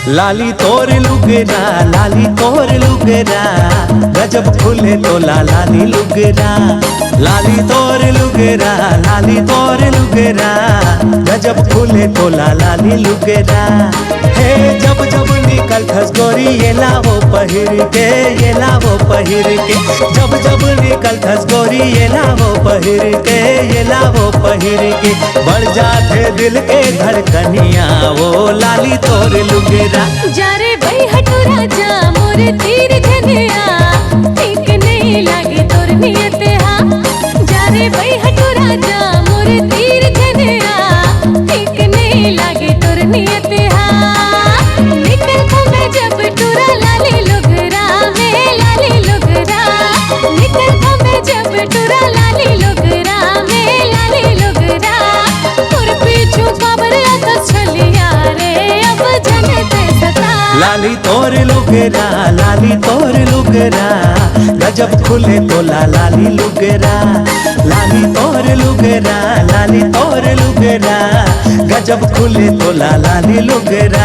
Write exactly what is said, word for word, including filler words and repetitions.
लाली तोर लुगरा, लाली तोर लुगरा, गजब खुले तोला लाली लुगरा। लाली तोर लुगरा, लाली तोर लुगरा, गजब खुले तोला लाली लुगरा। हे जब जब निकलथस गोरी, ये लावो पहिर के, ये लावो पहिर के। जब जब निकलथस गोरी, ये लावो पहिर के, ये लावो पहिर के। बढ़ जाथे दिल के धड़कनिया, ओ लाली तोर लुगरा। जा रे बई हटू राजा मोर तीर धनिया, ठीक नहीं लागे तोर नियत हा। जा रे बई हटू राजा मोर तीर धनिया, ठीक नहीं लागे तोर नियत हा। निकल घूमे जब टूरा लाली लुगरा में, लाली लुगरा। निकल घूमे जब टूरा लाली लुगरा में, लाली लुगरा। तोर पीछू काबर आकस छलिया रे, अब जनते सता। लाली तोर लुगरा, लाली तोर लुगरा, गजब खुले तोला लाली लुगरा। लाली तोर लुगरा, लाली तोर लुगरा, गजब खुले तोला लाली लुगरा।